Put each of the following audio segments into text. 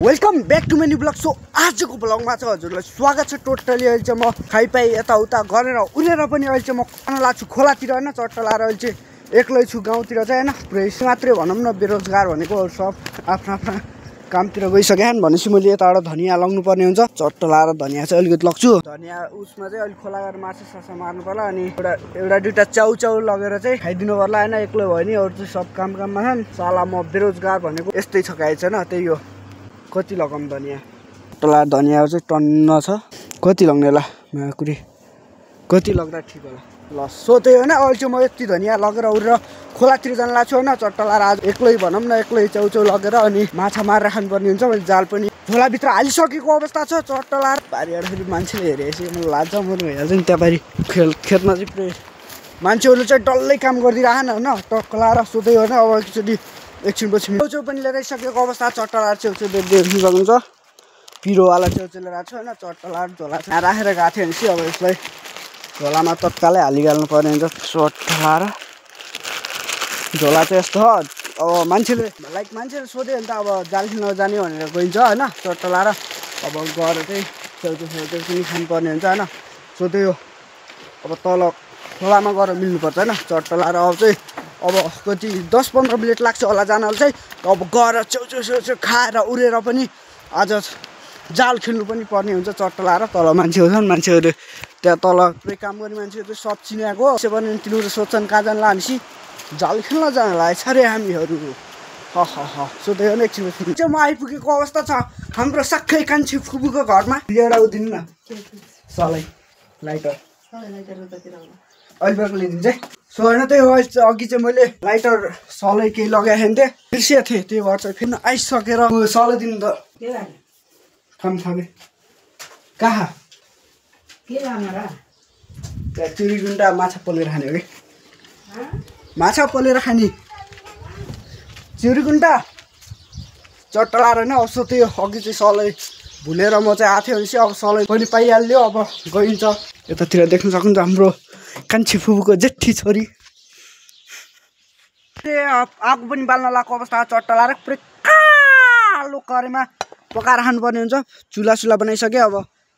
Welcome back to many blog. So आजको ब्लगमा चाहिँ हजुरलाई स्वागत छ। टोटली अहिले चाहिँ म खाइपाई यताउता गरेर उलेर पनि अहिले चाहिँ म खान लाग्छु खोलातिर होइन, चट्टा लाएर अहिले चाहिँ एक्लै छु गाउँतिर चाहिँ होइन। पुरै मात्रै भनौँ न, बेरोजगार भनेको सब आफ्ना आफ्ना कामतिर गइसकेन भनेपछि मैले यताबाट धनियाँ लाउनु पर्ने हुन्छ। चट्टा लाएर धनियाँ चाहिँ अलिकति लग्छु। धनियाँ उसमा चाहिँ अलिक खोला गएर माछा सासा मार्नु पर्ला अनि एउटा दुइटा च्याउ लगेर चाहिँ खाइदिनु पर्ला होइन। एक्लै भयो नि, अरू चाहिँ सब काममा छन्। साला म बेरोजगार भनेको यस्तै छ गाई छैन। त्यही हो, कति लगाउँ धनियाँ। टला धनियाँ चाहिँ टन्न छ, कति लग्ने होला माकुरी, कति लग्दा ठिक होला। ल सोधेँ होइन, अहिले चाहिँ म यति धनियाँ लगेर उडेर खोलातिर जान लाग्छु होइन। चट्टा लाएर आज एक्लै भनौँ न, एक्लै च्याउ लगेर अनि माछा मारेर खानुपर्ने हुन्छ। मैले जाल पनि खोलाभित्र हालिसकेको अवस्था छ। चट्टा लाएर पारिएर फेरि मान्छेले हेरेपछि मलाई लाज मर्नु भइहाल्छ नि। त्यहाँ पारि खेतमा चाहिँ पुरै मान्छेहरू चाहिँ डल्लै काम गरिदिरहेन होइन। टक्क लाएर सोधेँ होइन। अब एकचोटि एकछिनपछि च्याउ पनि लिएर आइसकेको अवस्था। चट्टा लाएर च्याउ देख्नु सक्नुहुन्छ, पिरोवाला च्याउ लिएर आएको छु होइन। चट्टा लाएर झोला राखेर गएको थियो भनेपछि अब यसलाई झोलामा तत्कालै हालिहाल्नु पर्ने हुन्छ। चट्टा लाएर झोला चाहिँ यस्तो हो। अब मान्छेले सोध्यो भने त अब जाल खेल्न जाने भनेर गइन्छ होइन। चट्टा लाएर अब गएर चाहिँ च्याउ पनि खानुपर्ने हुन्छ होइन। सोध्यो अब तल खोलामा गएर मिल्नुपर्छ होइन। चट्टा लाएर अब चाहिँ अब कति 10-15 मिनट लाग्छ होला जानलाई चाहिँ। अब गएर च्याउ खाएर उडेर पनि आज जाल खेल्नु पनि पर्ने हुन्छ। चट्टा लाएर तल मान्छेहरू छन्, मान्छेहरू त्यहाँ तल पुरै काम गर्ने मान्छेहरू चाहिँ सब चिनाएको हो। त्यसो भने तिनीहरू सोध्छन् कहाँ जानला भनेपछि जाल खेल्न जान लागेको छ अरे हामीहरू। सोध्यो भने एकछिन चाहिँ म आइपुगेको अवस्था छ हाम्रो साक्खै कान्छी फुपूको घरमा। एउटा उदिनु न सलाई लाइटर अहिले ल्याइदिन्छ है। सो होइन, त्यही हो अघि चाहिँ मैले लाइटर सलै केही लगाएको थिएँ, बिर्सिएको थिएँ। त्यही भएर चाहिँ फेरि आइसकेर सलै दिनु त खाने कहाँ त्यहाँ चुरीगुन्डा माछा पोलेर खाने हो कि माछा पोलेर खाने चिउरीगुन्डा चट्टा लाएर होइन। अब त्यही अघि चाहिँ सलै भुलेर म चाहिँ आएको थिएँ भनेपछि अब सलै पनि पाइहाल्यो। अब गइन्छ यतातिर देख्न सक्नुहुन्छ हाम्रो कान्छी फुपूको जेठी छोरी। आगो पनि बाल्न लगाएको अवस्था। चट्टा लाएर पुरै कालो करेमा पकाएर खानुपर्ने हुन्छ। चुला बनाइसक्यो। अब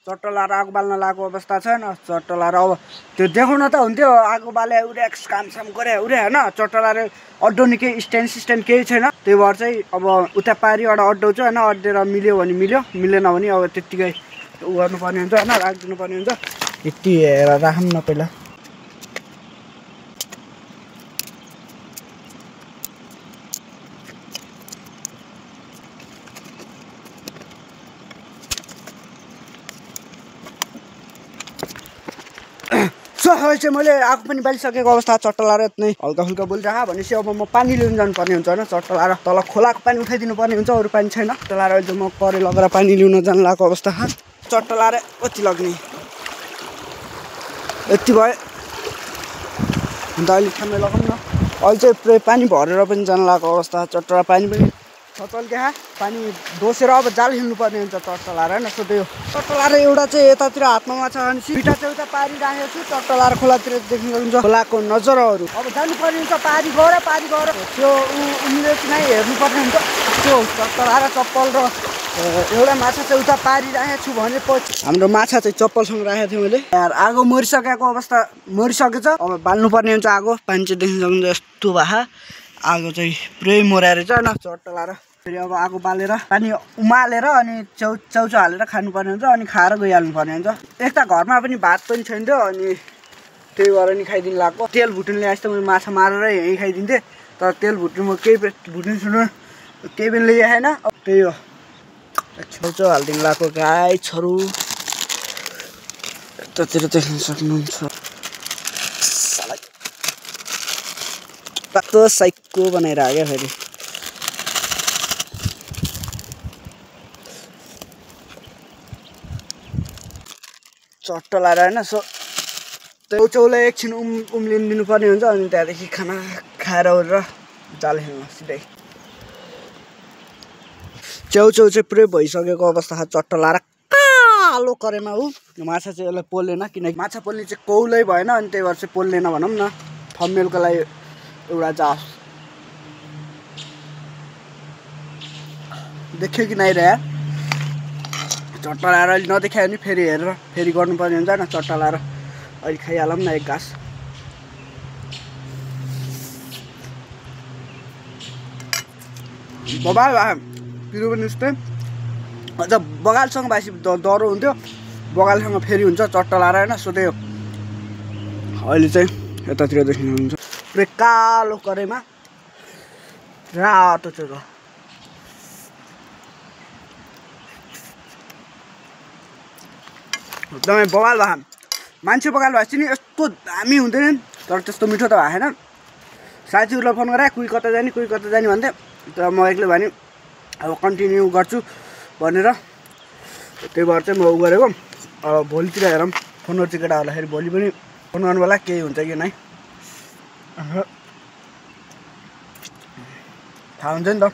चट्टा लाएर आगो बाल्न लगाएको अवस्था छैन। चट्टा लाएर अब त्यो देखाउन त हुन्थ्यो, आगो बाले उडेक्स कामसाम गरे होइन। चट्टा लाएर अड्डाउने केही स्ट्यान्ड केही छैन। त्यही भएर चाहिँ अब उता पारिबाट अड्डाउँछु होइन। अड्डेर मिल्यो भने मिल्यो, मिलेन भने अब त्यत्तिकै उ गर्नुपर्ने हुन्छ होइन, राखिदिनु पर्ने हुन्छ। यति हेरेर राखौँ न पहिला। सो अहिले चाहिँ मैले आगो पनि बालिसकेको अवस्था। चट्टा लाएर यति हल्का फुल्का बोलिरहेको भनेपछि अब म पानी लिनु जानुपर्ने हुन्छ होइन। चट्टा लाएर तल खोलाको पानी उठाइदिनु पर्ने हुन्छ, अरू पानी छैन। चट्टा लाएर अहिले चाहिँ म करे लगेर पानी लिन जानु लागेको अवस्था। चट्टा लाएर कति लग्ने यति भयो अन्त अहिले खाना लगाउँ न। अहिले चाहिँ पुरै पानी भरेर पनि जानु लागेको अवस्था। चट्टा पानी पनि चल्के पानी दोसेर अब जाल खेल्नुपर्ने हुन्छ चट्टा लाएर होइन। सो त्यो चट्टा लाएर एउटा चाहिँ यतातिर हातमा माछा भनेपछि दुइटा चाहिँ उता पारिराखेको छु। चट्टा लाएर खोलातिर देख्नु सक्नुहुन्छ खोलाको नजरहरू। अब जानुपर्ने हुन्छ पारी गएर त्यो उनीहरूले चाहिँ हेर्नुपर्ने हुन्छ। त्यो चट्टा लाएर चप्पल र एउटा माछा चाहिँ उता पारिराखेको छु भनेपछि हाम्रो माछा चाहिँ चप्पलसँग राखेको थियो मैले। यार आगो मरिसकेको अवस्था मरिसकेछ। अब बाल्नुपर्ने हुन्छ आगो। पानी चाहिँ देख्नु सक्नुहुन्छ यस्तो भए आगो चाहिँ पुरै मराएर चाहिँ होइन। चट्टा लाएर फेरि अब आगो बालेर पानी उमालेर अनि च्याउ हालेर खानुपर्ने हुन्छ अनि खाएर गइहाल्नु पर्ने हुन्छ। एक त घरमा पनि भात पनि छैन थियो अनि त्यही भएर नि खाइदिनु लाग्यो। तेल भुट्नु ल्याएपछि त मैले माछा मारेर यहीँ खाइदिन्थेँ, तर तेल भुट्नु म केही भुट्नु केही पनि ल्याएन। त्यही हो, च्याउ हालिदिनु लाग्यो गाई छोरो। यतातिर देख्न सक्नुहुन्छ पातो साइको बनाएर आयो फेरि। चट्टा लाएर होइन। सो च्याउलाई एकछिन उम्लिनु दिनुपर्ने हुन्छ अनि त्यहाँदेखि खाना खाएर ओरेर जाल खेल्नु सिधै। च्याउ चाहिँ पुरै भइसकेको अवस्था छ। चट्टा लाएर कालो करेमा हो। माछा चाहिँ यसलाई पोल्दैन, किनकि माछा पोल्ने चाहिँ कौलै भएन अनि त्यही भएर चाहिँ पोल्दैन भनौँ न। थम्मेलको लागि एउटा जाओस् देख्यो कि नहीं रहा चट्टा लाएर अहिले नदेखायो भने फेरि हेरेर फेरि गर्नुपर्ने हुन्छ होइन चट्टा लाएर अहिले खाइहालौँ न एक घाँस बबाल पिरो पनि उस्तै अझ बगालसँग बासी डह्रो हुन्थ्यो बगालसँग फेरि हुन्छ चट्टा लाएर होइन सो त्यही हो अहिले चाहिँ यतातिर देख्नुहुन्छ पुरै कालो कराईमा रातो चोरो एकदमै बगाल भए मान्छे बगाल भएपछि नि यस्तो दामी हुँदैन तर त्यस्तो मिठो त भएन साथीहरूलाई फोन गराए कोही कता जाने भन्थे तर म एक्लै भने अब कन्टिन्यू गर्छु भनेर त्यही भएर चाहिँ म उ गरेको अब भोलितिर हेरौँ फोन गर्छु केटाहरूलाई भोलि पनि फोन गर्नु होला केही हुन्छ कि नै थाहा हुन्छ नि त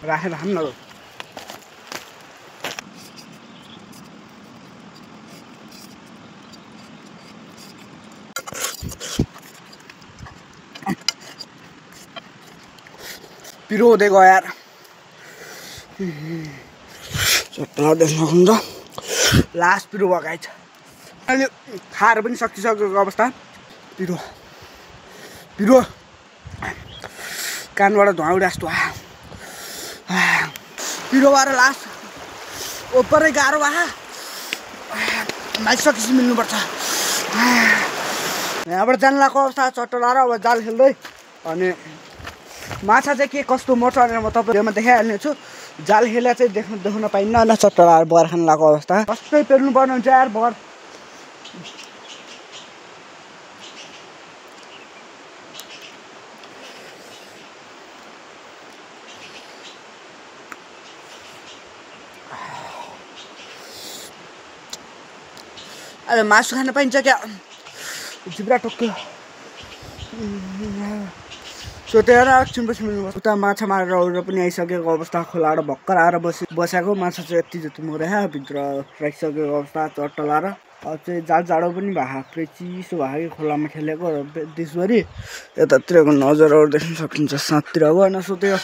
राखेर खाऊँ न पिरो हुँदै गयो यार चट्टा देख्न हुन्छ लास्ट पिरो भगाएछ अहिले खाएर पनि सकिसकेको अवस्था पिरो पिरो कानबाट धुवा उडे जस्तो पिरो भएर लास्ट ओपरै गाह्रो भए माइक सकेपछि मिल्नुपर्छ यहाँबाट जान लागेको अवस्था चट्टा लाएर अब जाल खेल्दै अनि माछा चाहिँ के कस्तो मर्छ भनेर म तपाईँहरूमा देखाइहाल्ने छु जाल खेला चाहिँ देख्न पाइन्न होइन चट्टा लाएर बगाएर खान लागेको अवस्था कस्तै पेर्नु पर्ने हुन्छ यार बगर अहिले मासु खान पाइन्छ क्या जिब्रा टोक्यो सो त्यही एकछिनपछि मिल्नुपर्छ उता माछा मारेर अरू पनि आइसकेको अवस्था खोलाबाट भर्खर आएर बसेको माछा चाहिँ यति जति मर्या भित्र राखिसकेको अवस्था चट्टा लाएर अब चाहिँ जाडो पनि भएको पुरै चिसो भयो कि खोलामा खेलेको देशभरि यतातिरको नजरहरू देख्न सकिन्छ साँधतिर होइन सो त्यो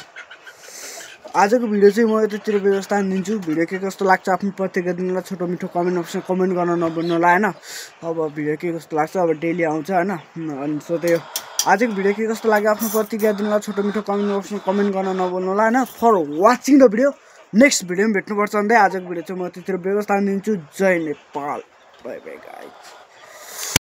आजको भिडियो चाहिँ म यतातिर व्यवस्था दिन्छु भिडियो के कस्तो लाग्छ आफ्नो प्रतिक्रिया दिनुलाई छोटो मिठो कमेन्ट अप्सन कमेन्ट गर्न नभुल्नु होला होइन अब भिडियो के कस्तो लाग्छ अब डेली आउँछ होइन अनि सो त्यो आजको भिडियो के कस्तो लाग्यो आफ्नो प्रतिक्रिया दिनुलाई छोटो मिठो कमेन्ट अप्सन कमेन्ट गर्न नभुल्नु होला होइन for watching the video next भिडियोमा भेट्नुपर्छ भन्दै आजको भिडियो चाहिँ म यतातिर व्यवस्था दिन्छु जय नेपाल बाई बाई गाइज